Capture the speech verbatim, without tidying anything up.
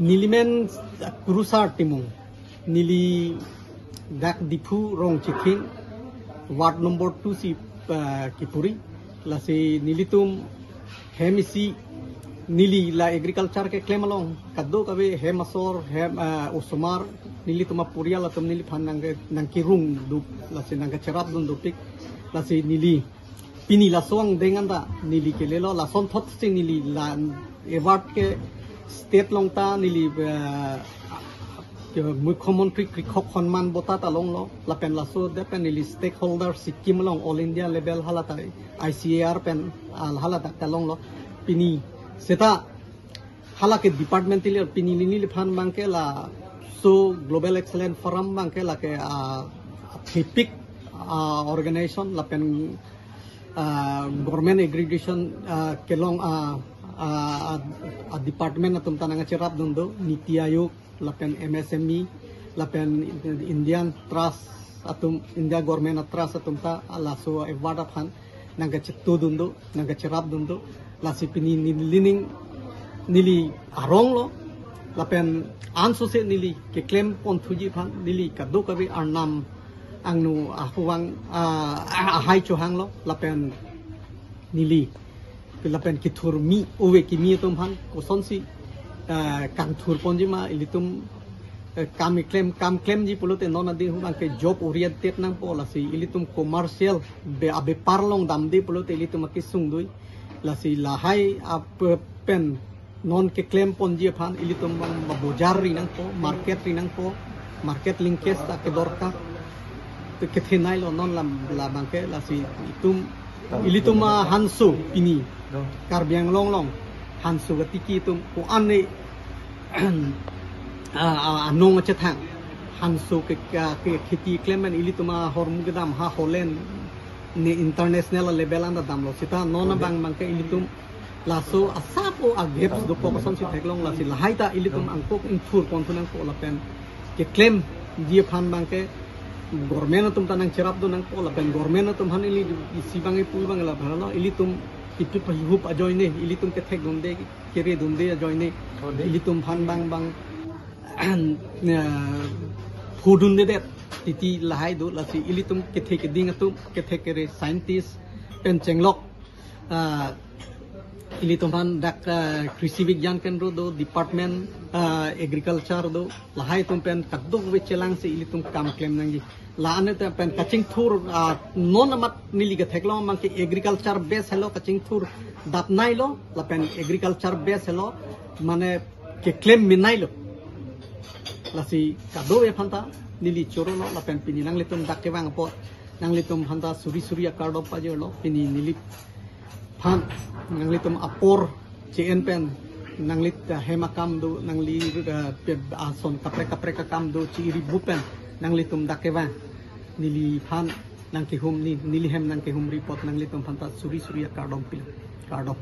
Nelimen Kurusar Timung, neli dak Diphu rong Chikhing, ward number two si, ah, kipuri, lasi nelitum hem isi, neli la agriculture keklem along, kadokave hem asor, hem, ah, osomar, nelitum aporial atum neliphan nang, nangkerung duk, lasi nangkacherapdun dopik, lasi neli pini laso angdeng anta neli kelelo, lasonthotsi neli la award ke state along ta neli, eh, ke Mukhyamantri Krikhak Samman Bhata ta longlo, lapen laso det pen neli stakeholder Sikkim along all India level hala ta I C A R pen, ah, hala ta ta longlo. Pini seta hala ke department tilir, pini neliphan abangke laso Global Excellence Forum abangke lake, ah, thepik, ah, organization lapen, ah, government aggregation, ah, kelong, ah, ah, ah, ah, department atum ta nangkacherapdun do, NITI Aayog lapen M S M E lapen Indian trust atum, India government a trust atum ta laso award aphan nangkachetudun do, nangkacherapdun do. Lasi pini neli ning, neli arong lo, lapen ansose neli keklem ponthuji aphan neli kadokave arnam angno ahuvang, ah, ahai chohanglo, lapen neli, lapen kethurmi ove kimi atum aphan kosonsi, ah, kangthur ponji ma, ilitum, eh, kam keklem, kam klemji pulote non ading ahuvang ke job oriented nangpo, lasi ilitum commercial be, abepar along damde pulote ilitum akesung dui. Lasi lahai ap pen non keklem ponji aphan ilitum abang bojar ri nangpo, market ri nangpo, market linkage ta kedorkar. Te kethenei lo non lam, labangke lasi itum, ilitum ahanso pini Karbi Anglong along hanso katiki atum ko-an ne, ah, ah, anong achethang hanso ke, ke, ke kheti klem pen ilitum ahormu kedam ha Holland ne international level anta damlo. Seta non abang abangke ilitum laso asap o a gaps dokok asonsi theklong, lasi lahai ta ilitum angkok ingthur ponthu nangpo lapen keklemji aphan abangke government atum ta nangcherapdun nangpo lapen government atum aphan ili isi abang ipu abang la bhalo ilitum ipi pahihup ajoine ilitum kethekdunde keredunde ajoine ilitum aphan abang abang, eh, phodundedet titi lahai do, lasi ilitum kethek keding atum, kethek kere scientist pen chenglok, ah, ilitum aphan dak, ah, Krishi Vigyan Kendra do, department, ah, agriculture do, lahai atum pen kadokave chelangsi ilitum kam klem nangji. La-an te pen kachingthur, ah, non amat neli ketheklong abangke agriculture base helo kachingthur dapnei lo, lapen agriculture base helo mane keklem menei lo. Lasi kadokave aphanta neli choro lo, lapen pini nanglitum dak kevang apot nanglitum aphanta suri suri akardom pajirlo, pini neliphan nanglitum apor che-en pen nangli, eh, hem akam do, nangli, eh, pe, ason kaprek kaprek akam do, chi-iri bu pen nanglitum dak kevang neliphan nangkehum, ne, neli hem nangkehumri apot nanglitum aphanta suri suri akardom pilo. Kardom.